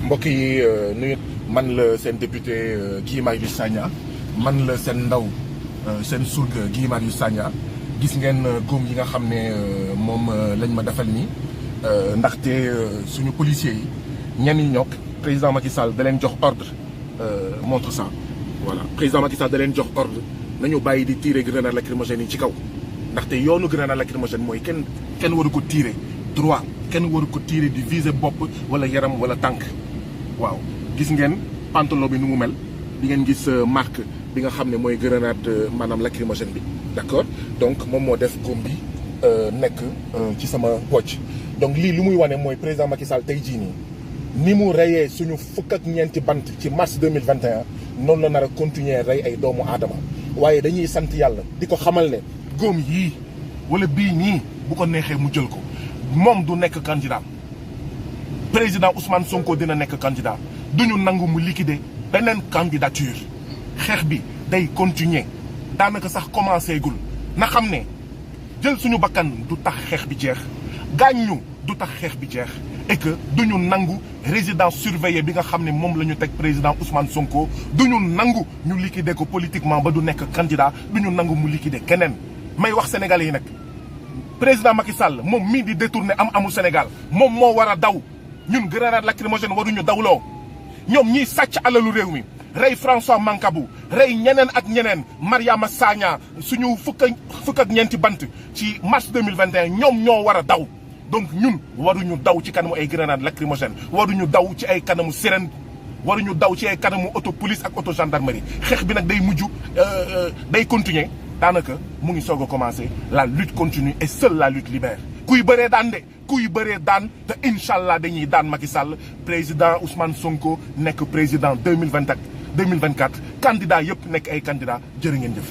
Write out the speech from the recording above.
mbokk yi nuyu man la seen député Guy Marius Sagna man la seen ndaw seen surga Guy Marius Sagna gis ngeen góom yi nga xam ne moom lañ ma defal nii ndaxte suñu policiers yi ñenn ñi ñokk président Macky Sall da leen jox ordre montre ça voilà président Macky Sall da leen jox ordre nañu bàyyi di tirer grenade lacrymogène yi ci kaw ndaxte yoonu grenade lacrymogène mooy kenn waru ko tirer droit kenn waru ko tirer di viser bopp wala yaram wala tànk waaw gis ngeen pantalon bi nu mu mel di ngeen gis marque bi nga xam ne mooy grenade maanaam lacrymogène bi d'accord donc moom moo def góom bi nekk ci sama poche donc lii lu muy wane mooy président Macky Sall tey jii nii ni mu reyee suñu fukk ak ñeenti bant ci mars 2021 noonu la nar a continuer rey ay doomu aadama waaye dañuy sant yàlla di ko xamal ne góom yii wala bii nii bu ko neexee mu jël ko moom du nekk candidat président Ousmane Sonko dina nekk candidat duñu nangu mu liquider beneen candidature xeex bi day continuer daanaka sax commencé gul na xam ne jël suñu bakkan du tax xeex bi jeex gaañ ñu du tax xeex bi jeex et que duñu nangu résidence surveillée bi nga xam ne moom la ñu teg président Ousmane Sonko duñu nangu ñu liquider ko politiquement ba du nekk candidat duñu nangu mu liquider keneen may wax sénégalais yi nag président Macky Sall moom mii di détourner amu Sénégal moom moo war a daw ñun grenade lacrymogène waruñu dawloo ñoom ñiy sàcc alalu réew mi rey François Mancabou rey ñeneen ak ñeneen Mariama Sagna suñu fukk ak ñeenti bant ci mars 2021 ñoom ñoo war a daw donc ñun waruñu daw ci kanamu ay grenade lacrymogène waruñu daw ci ay kanamu sirène waruñu daw ci ay kanamu auto police ak auto gendarmerie xeex bi nag day mujj day continuer daanaka mu ngi soog a commencer la lutte continue et seule la lutte libère kuy bëree daan de kuy bëree daan te incha allah dañuy daan Macky Sall président Ousmane Sonko nekk président 2024 candidat yëpp nekk ay candidat jërë ngeen jëf